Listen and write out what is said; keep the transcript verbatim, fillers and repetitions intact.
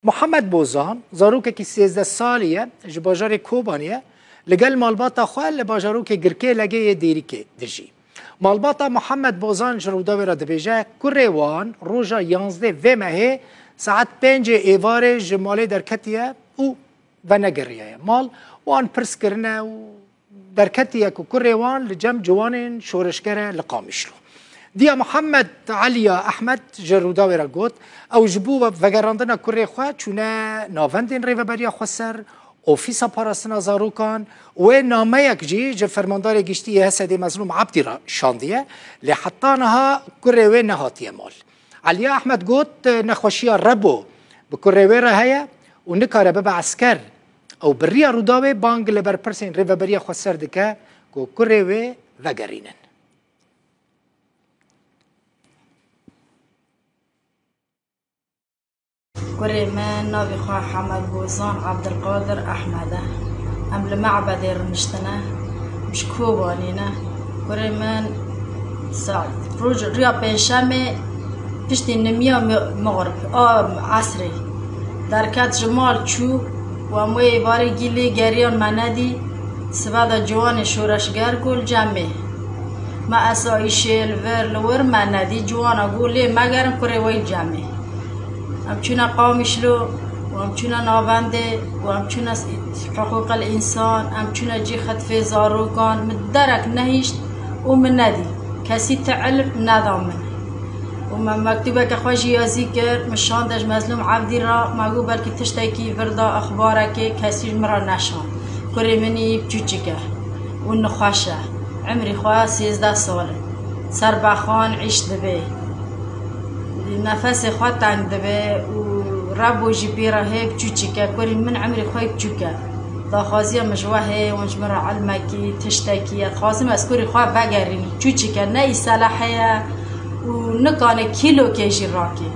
Muhammed Bozan, zarokekî sêzdeh salî ye, ji bajarê Kobanê ye, li gel malbata xwe li bajarokê Girkê Legê yê Dêrikê dijî. Malbata Muhammed Bozan ji Rûdawê re dibêje, kurê wan roja yanzdeh vê mehê saet pêncê êvarê ji malê derketiye û venegeriyaye mal. Wan pirs kirine û derketiye ku kurê wan li cem ciwanên şoreşger e li Qamişlo. Diya Muhammed Aliya Ehmed ji Rûdawê re got, ew ji bo vegerandina kurê xwe çûne navendên Rêveberiya Xweser, Ofîsa Parastina Zarokan û wê nameyek jî ji Fermandarê Giştî yê H S D'ê Mezlûm Ebdî re şandiye, lê heta niha kurê wê nehatiye mal. Aliya Ehmed got, nexweşiya rebo bi kurê wê re heye û nikare bibe esker. Ew bi riya Rûdawê bang li berpirsên Rêveberiya Xweser dike ku kurê wê vegerînin. Kurê min navê xwe Hemed Bozan Ebdilqadir Ehmed e. Em li Mebedê rûniştine. Ji Kobanê ne. Kurê min sa-, roj, riya pêncşemê piştî nimiya mi-, mixrib, a, esrê derket ji mal çû û em wê êvarê gî lê geriyan me nedî. Sibe de ciwanê şoreşger ku li cem me. Me esayîşê li vir li wir me nedî, ciwana got lê megerin kurê wê li cem me. Em çûne Qamişlo û em çûne navendê û em çûne s-, hiqûqil însan, em çûne cî xetfê zarokan, min derek nehişt û min nedî. Kesî ti ilm neda min. Û me mektûbeke xwe jî yazî kir, min şande ji Mezlûm Evdî re, me got belkî tiştekî vir da, exbarekê, kesî ji min re neşand. Kurê min î piçûçik e û nexweş e. Emrî xwe sêzdeh sal e. Ser bexan îş dibe. Nefesê xwe teng dibe û rebo jî pê re hê piçûçik e. Kurê min emrî xwe yê piçûk e. Daxwaziya min ji we heye, wan ji min re ilmekî, tiştekî, ez dixwazim ez kurê xwe vegerînim. Piçûçik e, ne îsele heye û nikane kîlokê jî rakê.